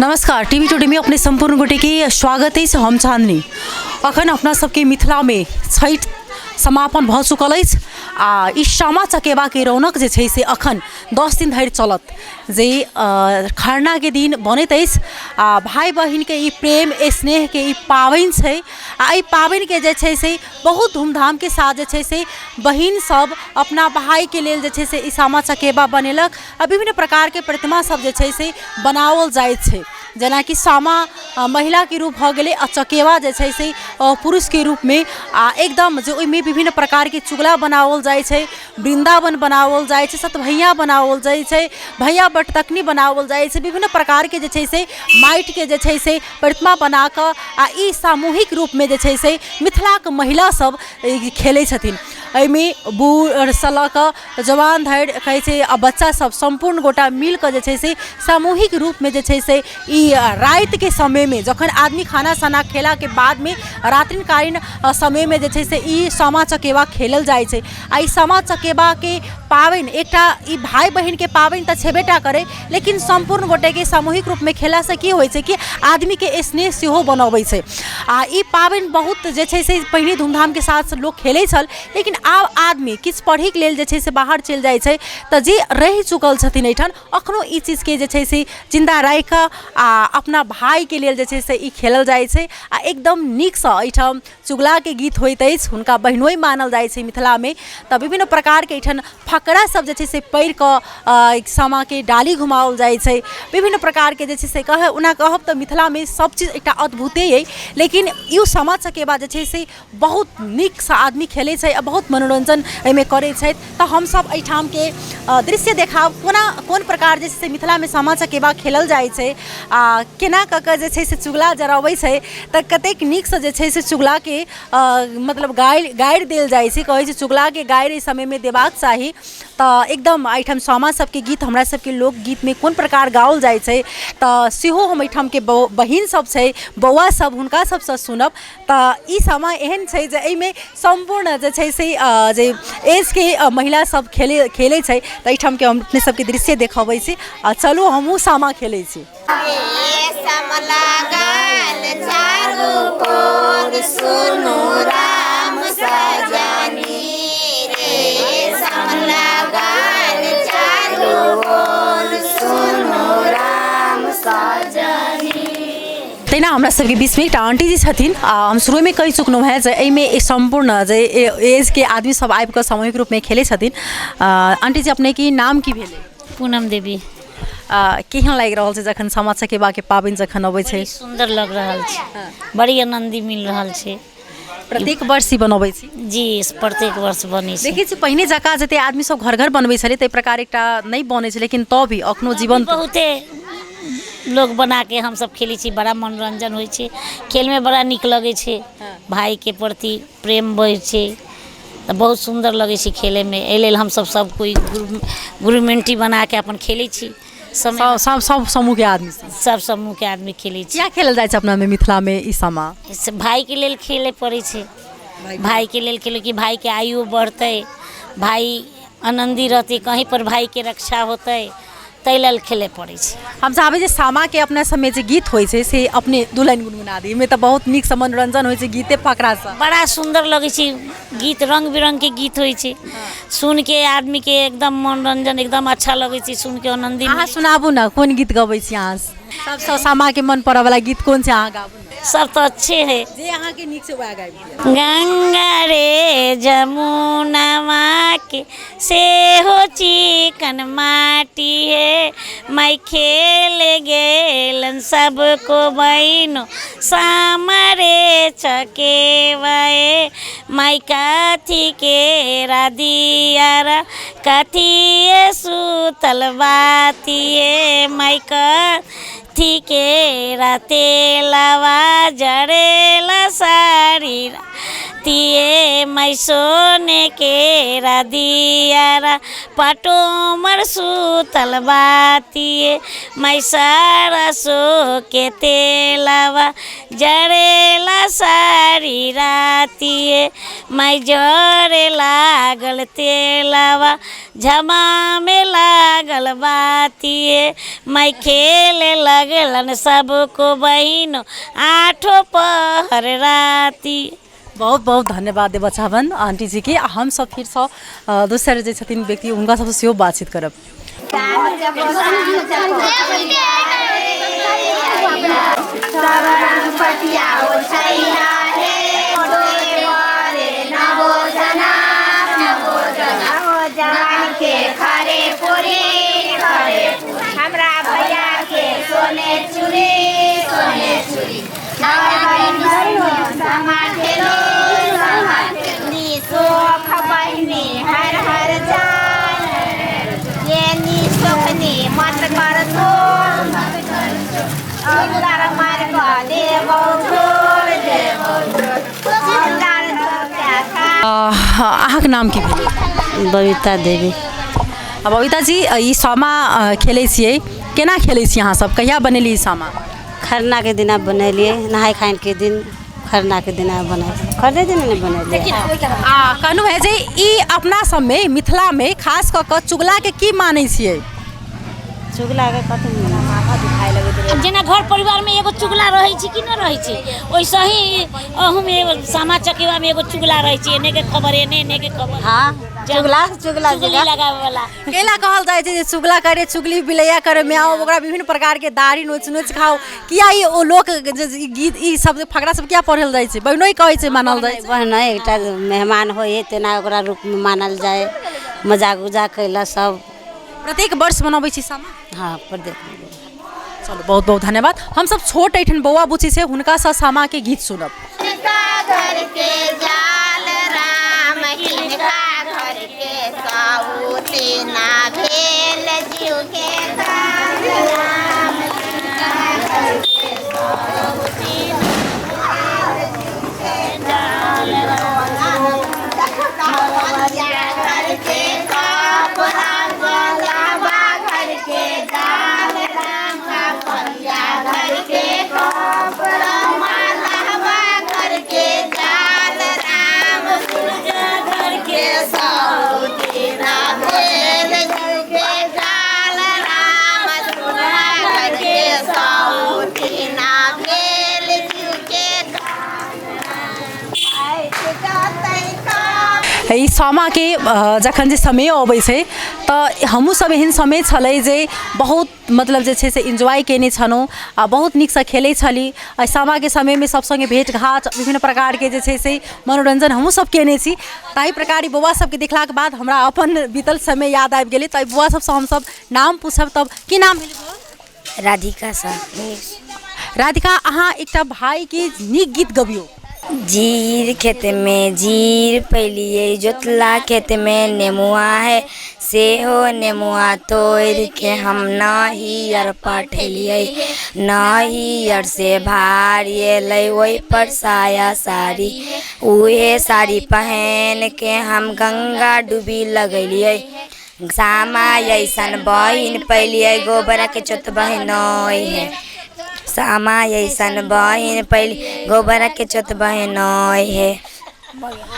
नमस्कार, TV today में अपने सम्पूर्ण गोटे के स्वागत अछि। हम चांदनी। अखन अपना सबके मिथिला में छठि समापन भऽ चुकल अछि आ ई सामा चकेबाके रौनक जे छै से अखन 10 दिन धरि चलत, जे खरनाके दिन बनैत अछि आ भाइ बहिनके ई प्रेम स्नेहके ई पाबनि छै। आ एहि पाबनिके जे छै से बहुत धूमधामके साथ जे छै से बहिन सब अपना भाइके लेल जे छै से ई सामा चकेबा बनेलक आ विभिन्न प्रकारके प्रतिमा सब जे छै से बनाओल जाइत छै, जेनाकि सामा महिलाके रूप भऽ गेलै आ चकेबा जे छै से पुरुषके रूपमे। आ एकदम जे ओहिमे विभिन्न प्रकारके चुगला बनाओल जाइ छै, वृन्दावन बनाओल जाइ छै, सतभैया बनाओल जाइ छै, भैया बटतकनी बनाओल जाइ छै। विभिन्न प्रकारके जे छै से माटिके जे छै से प्रतिमा बनाकऽ आ ई सामूहिक रूपमे जे छै से मिथिलाके महिला सब खेलै छथिन। एहिमे बूढ़सँ लऽ कऽ जवान धरि कहै छै आ बच्चा सब सम्पूर्ण गोटा मिलकऽ जे छै से सामूहिक रूपमे जे छै से ई रातिके समयमे जखन आदमी खाना साना खेलाके बादमे रात्रिकालीन समयमे जे छै से ई सामा चकेबा खेलल जाइ छै। आ ई सामा चकेबाके पाबनि एकटा ई भाय बहिनके पाबनि तऽ छेबे टा करै, लेकिन सम्पूर्ण गोटेके सामूहिक रूपमे खेलासँ की होइ छै कि आदमीके स्नेह सेहो बनबै छै। आ ई पाबनि बहुत जे छै से पहिने धूमधामके साथ लोक खेलै छल, लेकिन आब आदमी किछु पढ़ैके लेल जे छै से बाहर चलि जाइ छै, तऽ जे रहि चुकल छथिन एहिठाम अखनो ई चीजके जे छै से जिन्दा राखिकऽ आ अपना भायके लेल जे छै से ई खेलल जाइ छै। आ एकदम नीकसँ एहिठाम चुगलाके गीत होइत अछि, हुनका बहिनोइ मानल जाइ छै मिथिलामे। तऽ विभिन्न प्रकारके एहिठाम फकरा सब जे छै से पढ़िकऽ सामाके डाली घुमाओल जाइ छै। विभिन्न प्रकारके जे छै से कह ओना कहब तऽ मिथिलामे सब चीज एकटा अद्भुते अइ, लेकिन ई सामा चकेबा जे छै से बहुत नीकसँ आदमी खेलै छै आ बहुत मनोरञ्जन एहिमे करै छथि। तऽ हमसब एहिठामके दृश्य देखायब कोना कोन प्रकार जे छै से मिथिलामे सामा चकेबा खेलल जाइ छै आ केना कऽ कऽ जे छै से चुगला जरबै छै, तऽ कतेक नीकसँ जे छै से चुगलाके मतलब गारि गारि देल जाइ छै। कहै छै चुगलाके गारि एहि समयमे देबाक चाही। तऽ एकदम एहिठाम सामा सबके गीत हमरा सबके लोकगीतमे कोन प्रकार गाओल जाइ छै, तऽ सेहो हम एहिठामके बहिन सब छै, बौआ सब, हुनका सबसँ सुनब। तऽ ई सामा एहन छै जे एहिमे सम्पूर्ण जे छै से जे एजके महिला सब खेलै खेलै छै। तऽ एहिठामके हम अपने सबके दृश्य देखबै छी आ चलू हमहूँ सामा खेलै छी। सुनू राम सजनी रे समला गाल चारू कोन, सुनू राम सजनी। तहिना हमरा सबके बीचमे एकटा आंटी जी छथिन आ हम शुरूमे कहि चुकलहुँ हेँ जे एहिमे सम्पूर्ण जे एजके आदमी सब आबि कऽ सामूहिक रूपमे खेलै छथिन। आंटी जी, अपनेके नाम की भेलै? पूनम देवी। केहन लागि रहल छै जखन सामा चकेबाके पाबनि जखन अबै छै? बड़ी सुन्दर लग रहल छै, बड़ी आनन्दी मिल रहल छै। प्रत्येक वर्ष ई बनबै छी? जी, प्रत्येक वर्ष बनै छै। देखै छी पहिने जकाँ जते आदमी सब घर घर बनबै छलै ताहि प्रकार एकटा नहि बनै छै, लेकिन तऽ भी अखनो जीवंत बहुते लोग बनाके हमसब खेलै छी। बड़ा मनोरंजन होइ छै खेलमे, बड़ा नीक लगै छै, भाइके प्रति प्रेम बढ़ै छै, तऽ बहुत सुन्दर लगै छै खेलैमे। एहि लेल हमसब सब कोइ ग्रुप ग्रुपमेंटी बनाके अपन खेलै छी। समय सब सब समूहके आदमी सब सब समूहके आदमी खेलै छी। किया खेलल जाइ छै अपनामे मिथिलामे ई सामा? से भाइके लेल खेले पड़ै छै। भाइके लेल खेलै कि भाइके आयु बढ़तै, भाइ आनन्दी रहतै, कहीँ पर भाइके रक्षा होतै, ताहि लेल खेले पड़ै छै। हम चाहबै जे सामाके अपना सबमे जे गीत होइ छै से अपने दू लाइन गुनगुना दी। एहिमे तऽ बहुत नीकसँ मनोरञ्जन होइ छै गीते फकरासँ। बड़ा सुन्दर लगै छै गीत, रङ्ग बिरङ्गके गीत होइ छै, सुनिके आदमीके एकदम मनोरञ्जन एकदम अच्छा लगै छै सुनिके, आनन्दी। अहाँ सुनाबू ने, कोन गीत गबै छी अहाँ? सबसँ सामाके मन पड़ऽवला गीत कोन छै, अहाँ गाबू ने। सब तऽ अच्छे है। जे अहाँके नीक छै वएह गाबि दिअ। गंगा रे जमुनवा के से हो चिकन माटी है, मैं खेल गेलन सबको बहिनो सामरे चकेवाए, मैं कथी के रादियारा कथी सुतल बातिए, मैं कथी के रातेलवा जरेला सारी बातिए मैं सोने के रदियारा पटोमर सूतल बातिए मैं सरसो के तेलवा जरेला सारी रातिए मैं जरे लागल तेलवा झमामे लागल बातिए मैं खेले लगलन सबको बहिनो आठो पहर राति। बहुत बहुत धन्यवाद देबऽ चाहबनि आंटी जी के। आ हमसब फेरसँ दोसर जे छथिन व्यक्ति हुनका सबसँ सेहो बातचीत करब। हमरा भैया के सोने चूड़ी सोने चूड़ी सोख बहिनी हर हर जान ये नी सोखनी मत कर मार देबौ छोड़ देबौ। अहाँके नाम की भेल? बबीता देवी। आ बबीता जी, ई सामा खेलै छियै, केना खेलै छी अहाँ सब, कहिया बनेली ई सामा? खरना के दिना बनेलियै, नहाय खाय के दिन खरना के दिना बनेलियै, खरने दिन नहि बनेलियै। आ कहलहुँ हेँ जे ई अपना सबमे मिथिलामे खास कऽ कऽ चुगलाके की मानै छियै? चुगला के कथी माथा दुखाय लगैत रहै। जेना घर परिवारमे एगो चुगला रहै छै कि नहि रहै छै, ओइसे ही अहूमे एगो सामा चकेवामे एगो चुगला रहै छै, एने के खबर एने एने के खबर। हाँ, चुगला चुगला चुगली लगावे वाला। केला कहल जाइ छै जे चुगला करे चुगली बिलैया करे म्याऊ, ओकरा विभिन्न प्रकार के दाढ़ी नोच नोच खाओ, किया ई ओ लोक जे ई गीत ई सब फकरा सब किया पढ़ल जाइ छै? बहिनो कहै छै मानल जाइ छै। बहिनो एकटा मेहमान होइ है तेना ओकरा रूपमे मानल जाइ, मजाक उजाक कैला सब। प्रत्येक वर्ष मनबै छी सामा? हाँ, प्रत्येक। चलू बहुत बहुत धन्यवाद। हमसब छोट एहिठाम बौआ बुच्ची छै हुनकासँ सामाके गीत सुनब। घर के जाल राम हिनका घर के सौती ना भेल जीव के काल राम हिनका घर के सौती जाल राम घर के कपड़ा गलाबा घर के जाल राम घर के कपड़ा मालाबा घर के जाल राम घर के सौती ना भेल जीव के जाल राम घर के सौती ना भेल जीव के ई सामाके जखन जे समय अबै छै तऽ हमहूँ सब एहन समय छलै जे बहुत मतलब जे छै से एन्जॉय कयने छलहुँ आ बहुत नीकसँ खेलै छली। एहि सामाके समयमे सब सङ्गे भेँट घाँट विभिन्न प्रकारके जे छै से मनोरञ्जन हमहूँ सब कयने छी। ताहि प्रकार ई बौआ सबके देखलाके बाद हमरा अपन बीतल समय याद आबि गेलै। तऽ एहि बौआ सबसँ हमसब नाम पूछब। तब की नाम भेल बौआ? राधिका साह। राधिका, अहाँ एकटा भाइके नीक गीत गबियौ। जीर खेत में जीर पैलियै, जोतला खेत में नेमुआ है, सेहो नेमुआ तोड़ि के हम नैहर पठेलियै, नैहर से भार एलै ओहि पर साया साड़ी, उहे साड़ी पहिन के हम गंगा डुबी लगेलियै, सामा अइसन बहिन पैलियै, गोबर के चोत बहिनोइ है, सामा अइसन बहिन पैली गोबर के चोत बहिनोइ है।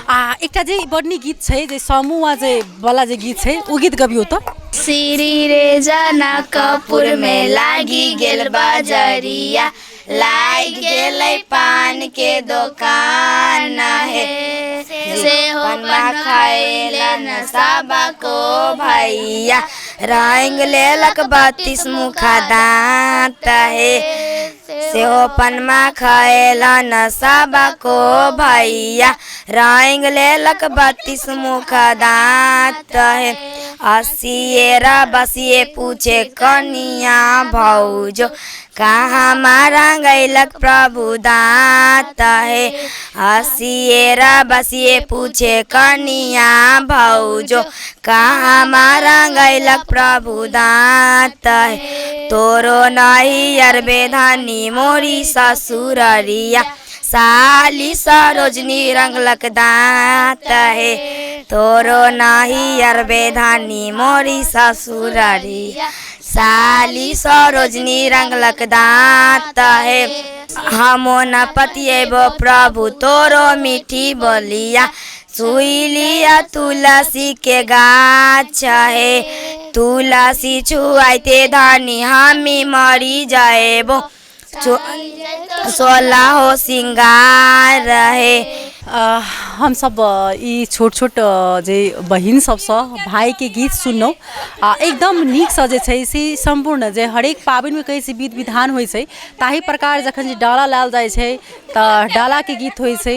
आ एकटा जे बड़ नीक गीत छै जे समूह जे वाला जे गीत छै ओ गीत गबियौ तऽ। श्री रे जनकपुर में लागी गेल बजरिया, लागि गेलै पान के दोकान हे, सेहो पनमा खैलन सबको भैया, रंग लेलक 32 मुखा दाँत हे, सेहो पनमा खैलन सबको भैया, रंग लेलक 32 मुखा दाँत हे, असिए र बसिए पूछे कनिया भौजो, कहाँ रंगैलक प्रभु दाँत हे, हसिए र बसिए पूछे कनिया भौजो, कहाँ रंगैलक प्रभु दाँत हे, तोरो नैहर बेधनी मोरी ससुररिया, साली सरोजनी रंगलक दाँत हे। तोरो नहियर बेधानी मोरी ससुररिया, साली सरोजनी रंगलक दाँत हे। हमो न पतिएबो प्रभु तोरो मीठी बोलिया, सुइ लिया तुलसी के गाछ हे। तुलसी छुआइते धनी हमी मरी जाएबो, सोलहो सिंगार हे। हमसब ई छोट छोट जे बहिन सबसँ भाइके गीत सुनलहुँ आ एकदम नीकसँ जे छै से सम्पूर्ण जे हरेक पाबनिमे कहै छै विध विधान होइ छै, ताहि प्रकार जखन जे डाला लायल जाइ छै तऽ डालाके गीत होइ छै।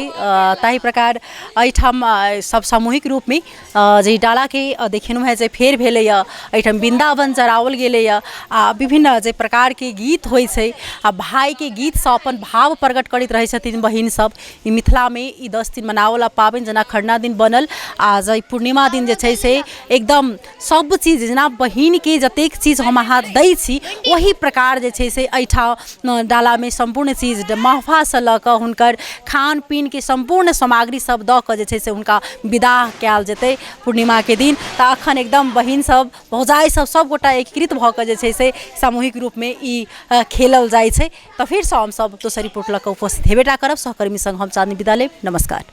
ताहि प्रकार एहिठाम सब सामूहिक रूपमे जे डालाके देखेलहुँ हेँ जे फेर भेलैए, एहिठाम वृन्दावन जराओल गेलैए आ विभिन्न जे प्रकारके गीत होइ छै आ भाइके गीतसँ अपन भाव प्रकट करैत रहै छथिन बहिन सब। ई मिथिलामे ई 10 दिन मनावला पाबनि जेना खरना दिन बनल आ जे पूर्णिमा दिन जे छै से एकदम सब चीज जेना बहिनके जतेक चीज हम अहाँ दै छी ओही प्रकार जे छै से एहिठाम डालामे सम्पूर्ण चीज महफासँ लऽ कऽ हुनकर खान पीनके सम्पूर्ण सामग्री सब दऽ कऽ जे छै से हुनका विदा कयल जेतै पूर्णिमाके दिन। तऽ अखन एकदम बहिन सब भौजाइ सब सब गोटा एकीकृत भऽ कऽ जे छै से सामूहिक रूपमे ई खेलल जाइ छै। तऽ फेरसँ हमसब दोसर रिपोर्ट लऽ कऽ उपस्थित हेबे टा करब। सहकर्मी संग हम चाँदनी विदा लेब। नमस्कार।